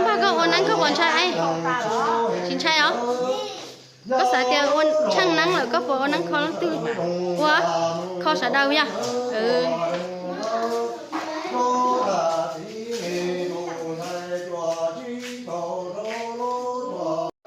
Npawg, koj ua neeb koj puas ntshai? Tsis ntshai os. Koj xav tias ua tsheej neeb lawm koj puas ua neeb kho leej twg? Ua, kho sawv daws yog.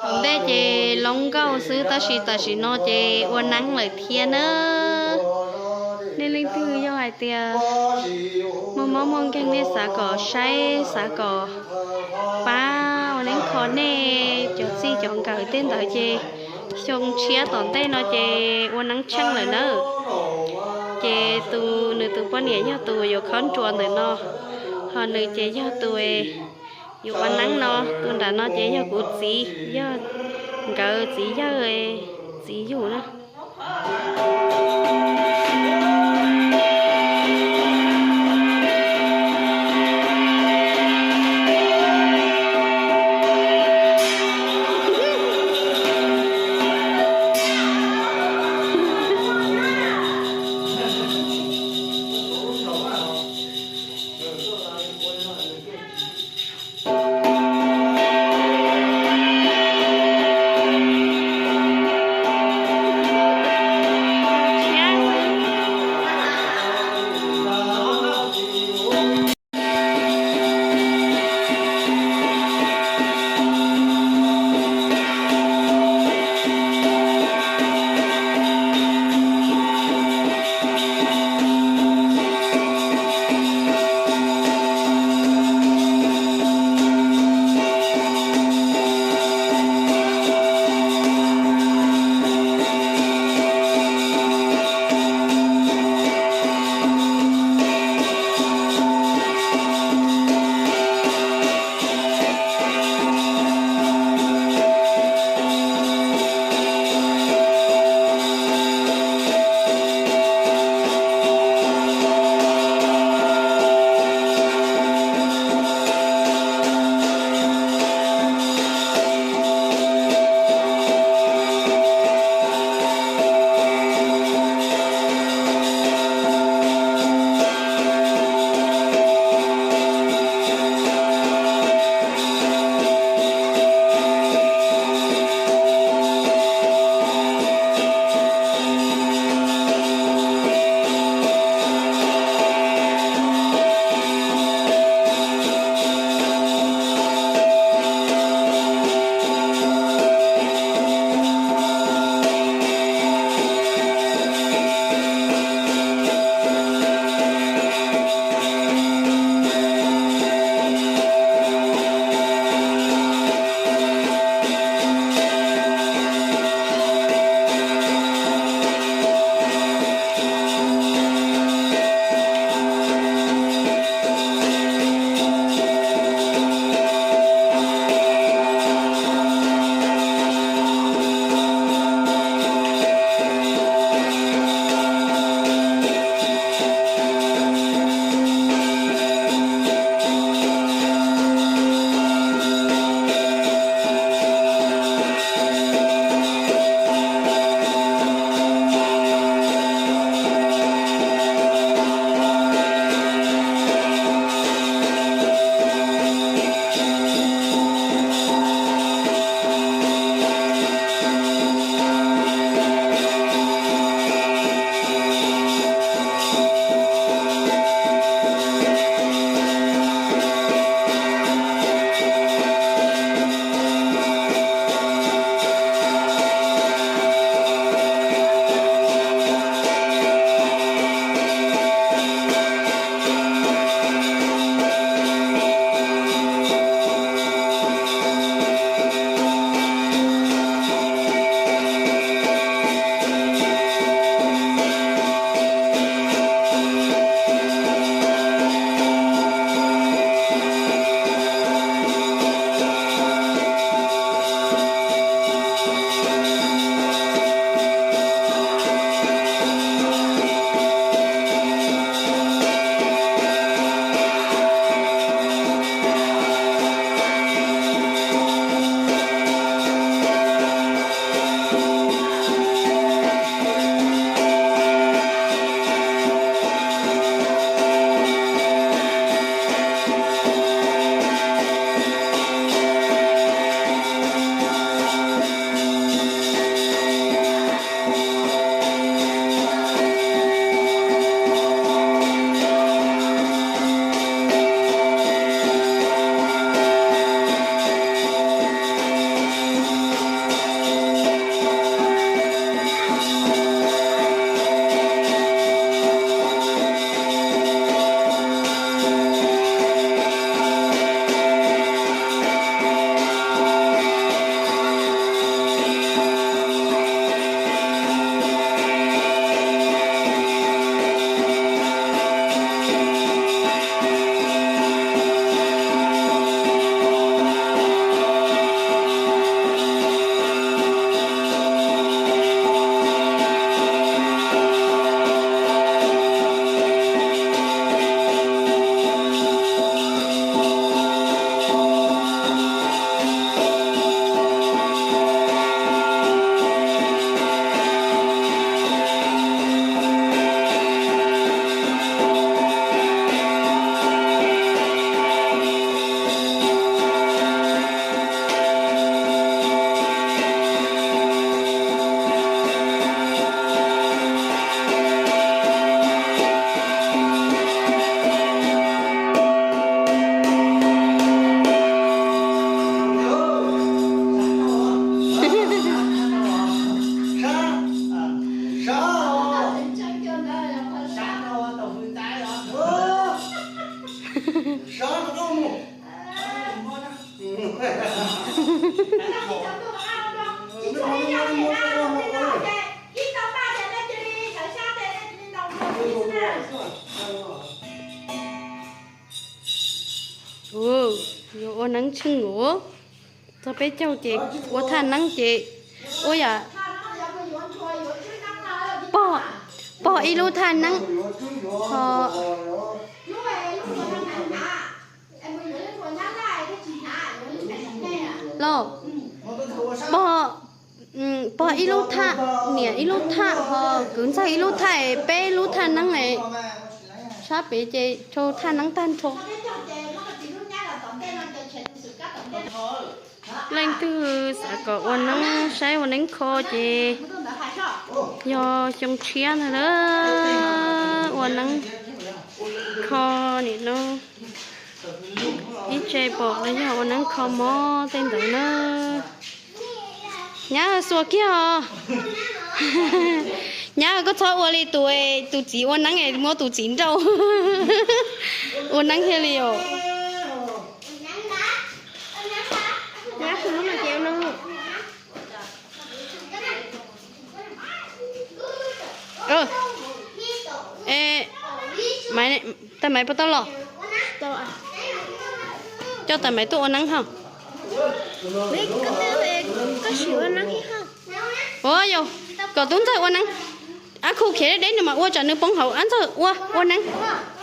Thaum ntej ces loob nkauj xwb tab sis tam sim no ces ua neeb lawm thiab na. Nej leej twg yog hais tias muaj mob muaj nkeeg nej xav kom saib xav kom pab ua neeb kho nej cov txij cov nkawm tej ntawd ces xyoo tshiab tom ntej no ces ua neeb tsheej lawm nawb. Ces tus nws tus poj niam yog tus yuav khob nruas ntawm no, ho nws ces yog tus yuav ua neeb no. Tus nram no ces yog kuv txiv, yog nkawd txiv yawg, txiv yug na. Yuav ua neeb tsheej os. Txog peb caug ces ua thaj neeb ces ua yam pog, pog ib lub thaj neeb ho los pog, pog ib lub thaj, niam ib lub thaj ho kwv ntxawg ib lub thaj, peb lub thaj neeb sab pem ces rau thaj neeb tag nrho. Leej twg xav kom ua neeb saib ua neeb kho ces yog xyoo tshiab ntag lawm. Ua neeb kho nim no ib tse pom los yog ua neeb kho mob tej ntawd na. Nyab xuas kiag os. Nyab koj txhob ua li tus, tus txiv ua neeb es muab tus txiv nrauj ua neeb thiaj li os. Tais maiv puas tau los? Coj tais maiv tuaj ua neeb hos. Ua yog kom tub ntxawg ua neeb. Ab khu khiav deb deb nws mas ua tsam nws poob hauv. Ab ntxawg ua, ua neeb.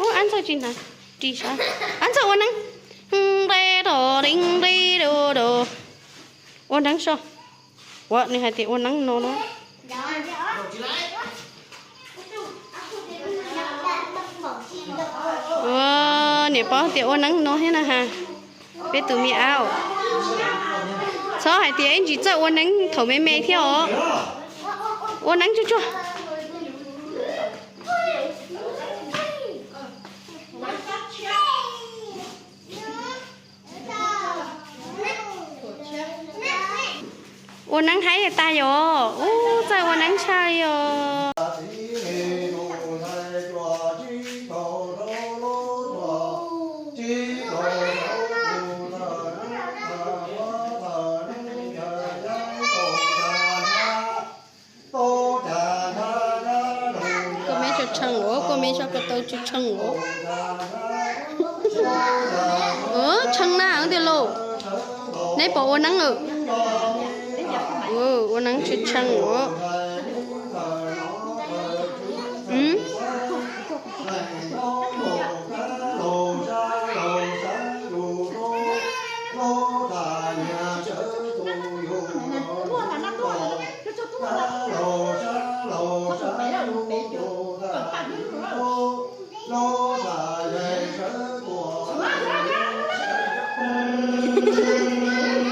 Ub, ab ntxawg tsis hnav ris sab. Ab ntxawg ua neeb. Nqe ro di nqi ro ro. Ua neeb so. Ua nws hais tias ua neeb no no. Ua, niam paub tias ua neeb no thiab na has. Peb tus me ab, txhob hais tias ib ntsis txawj ua neeb thaum me me thiab os. Ua neeb tsuag tsuag. Ua neeb haib tag yom. Ub, txawj ua neeb tshaj li os. Kua me tshee tshee os, kua me tso ko taw tshee tshee os. Tshee na tiag lauj. Neb puas ua neeb lawm? Ua neeb tshee tshee os.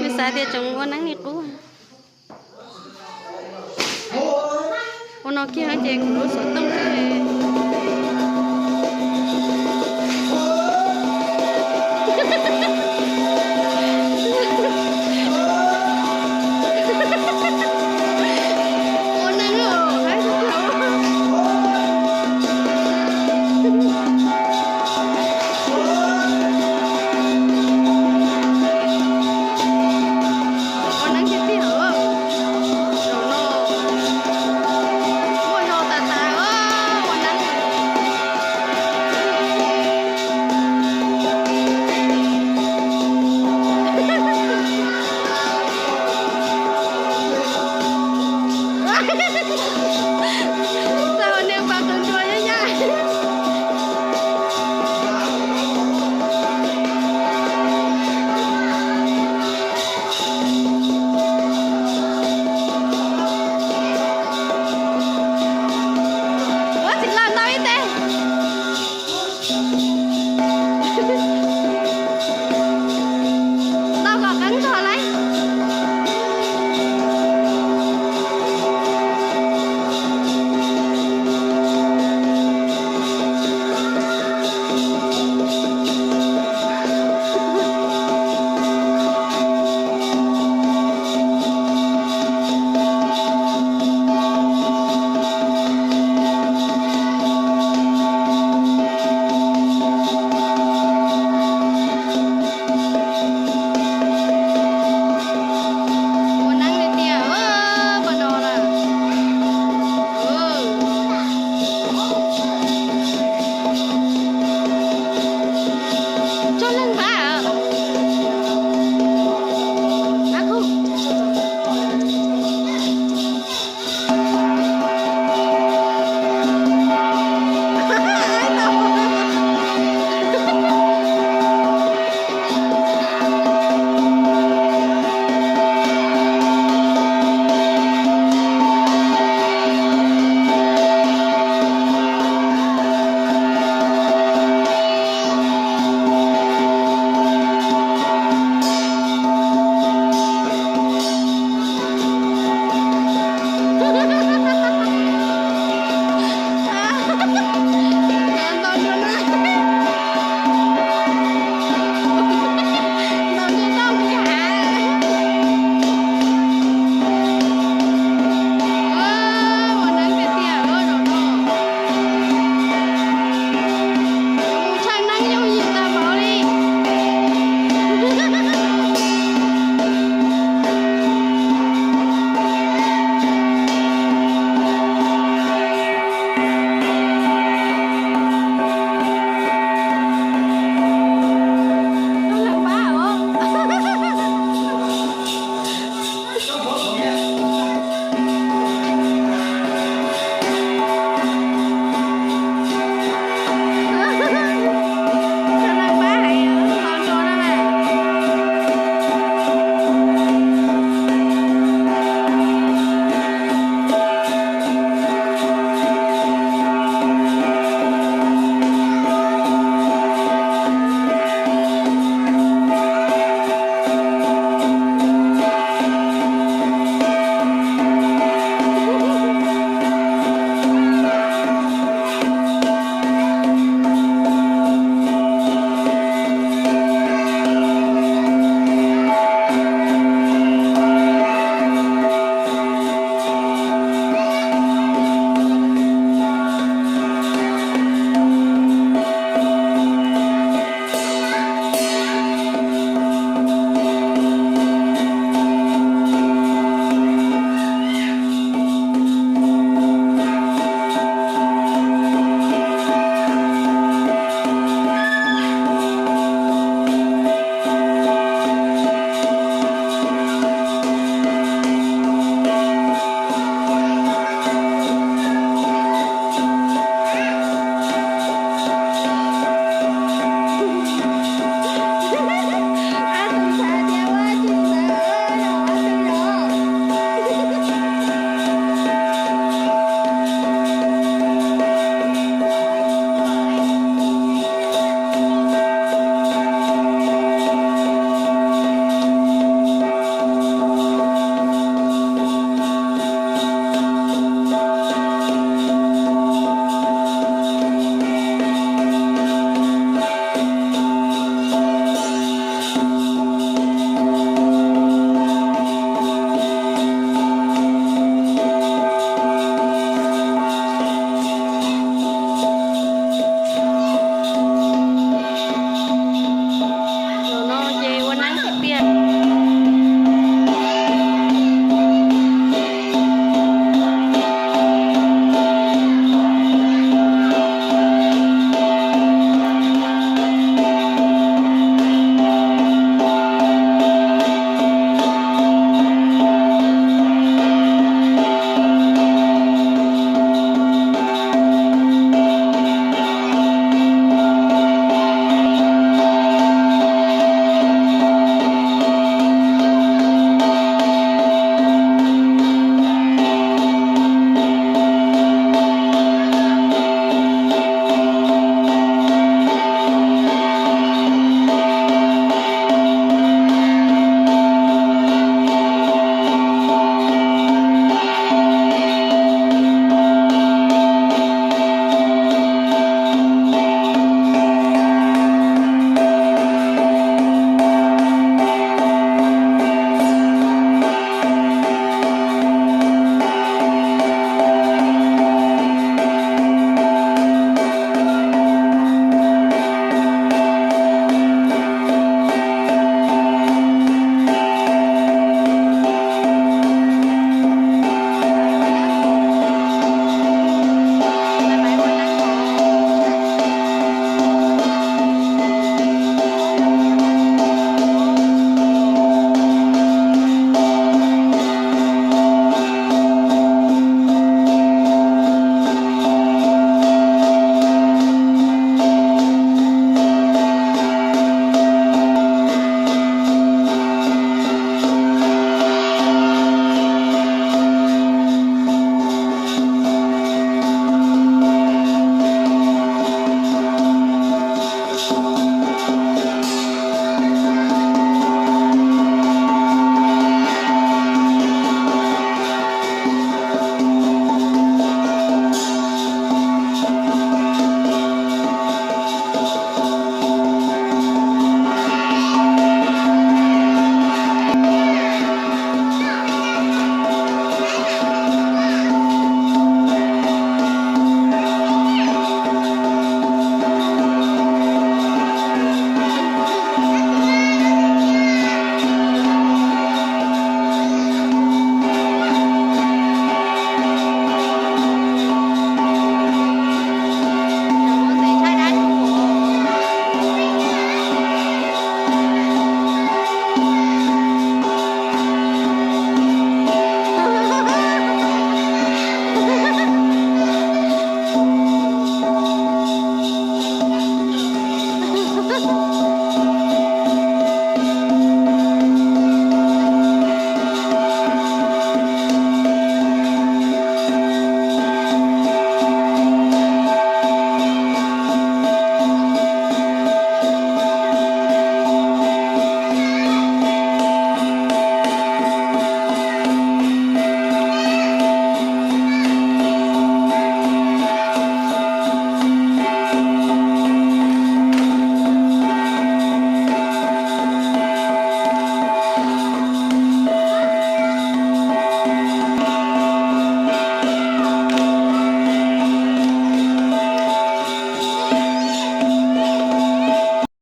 Nws xav tias tseem ua neeb li qub. Ua no kiag ces kuv lub xov tooj xwb.